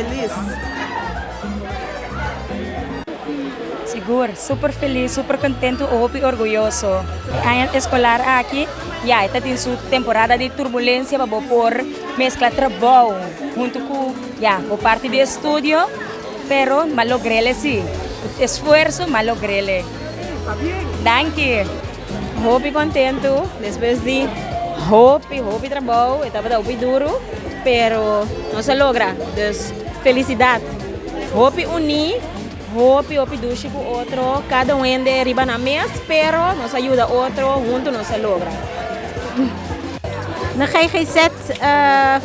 Felis. Sigur, super felis, super contento, hopi orguyoso. E aña escolar aki, ya, e ta tin su temporada di turbulencia pa bo por mezcla trabou hunto cu, ya, bo parti di estudio, pero m'a logr'ele si. Cu esfuerzo m'a logr'ele. Danki. Hopi contento despues di hopi hopi trabou, e tabata hopi duro, pero nos a logra, dus felicidad. Hopi uní, hopi hopi dushi ku otro, kada un hende riba nan mes, pero nos a yuda otro, huntu nos a logra. De GGZ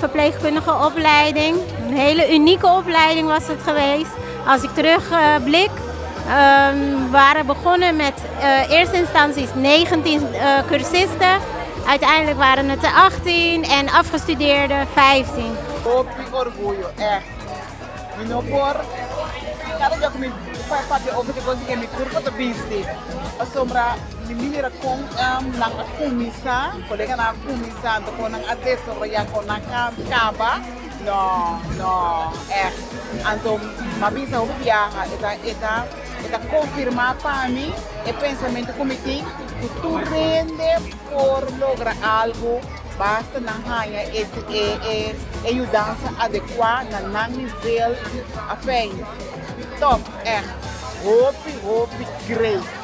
verpleegkundige opleiding, een hele unieke opleiding was het geweest. Als ik terugblik, we waren begonnen met eerste instantie 19 cursisten. Uiteindelijk waren het er 18 en afgestudeerden 15. Hopi orguyo, echt. Mi no por, kada dia ku mi papia over di kos di ke mi kurpa ta bisti. Pasobra mi mira kon nan a kuminsá, koleganan a kuminsá, anto kon nan a desaroyá, kon nan a kaba. No, no, echt. Anto m'a bisa hopi biaha, e ta, e ta, e ta konfirmá pa mi e pensamentu ku mi tin ku tur hende por logra algu basta nan haña e, e, e, e yudansa adekuá na nan nivel. Afijn, top, echt. Hopi, hopi great.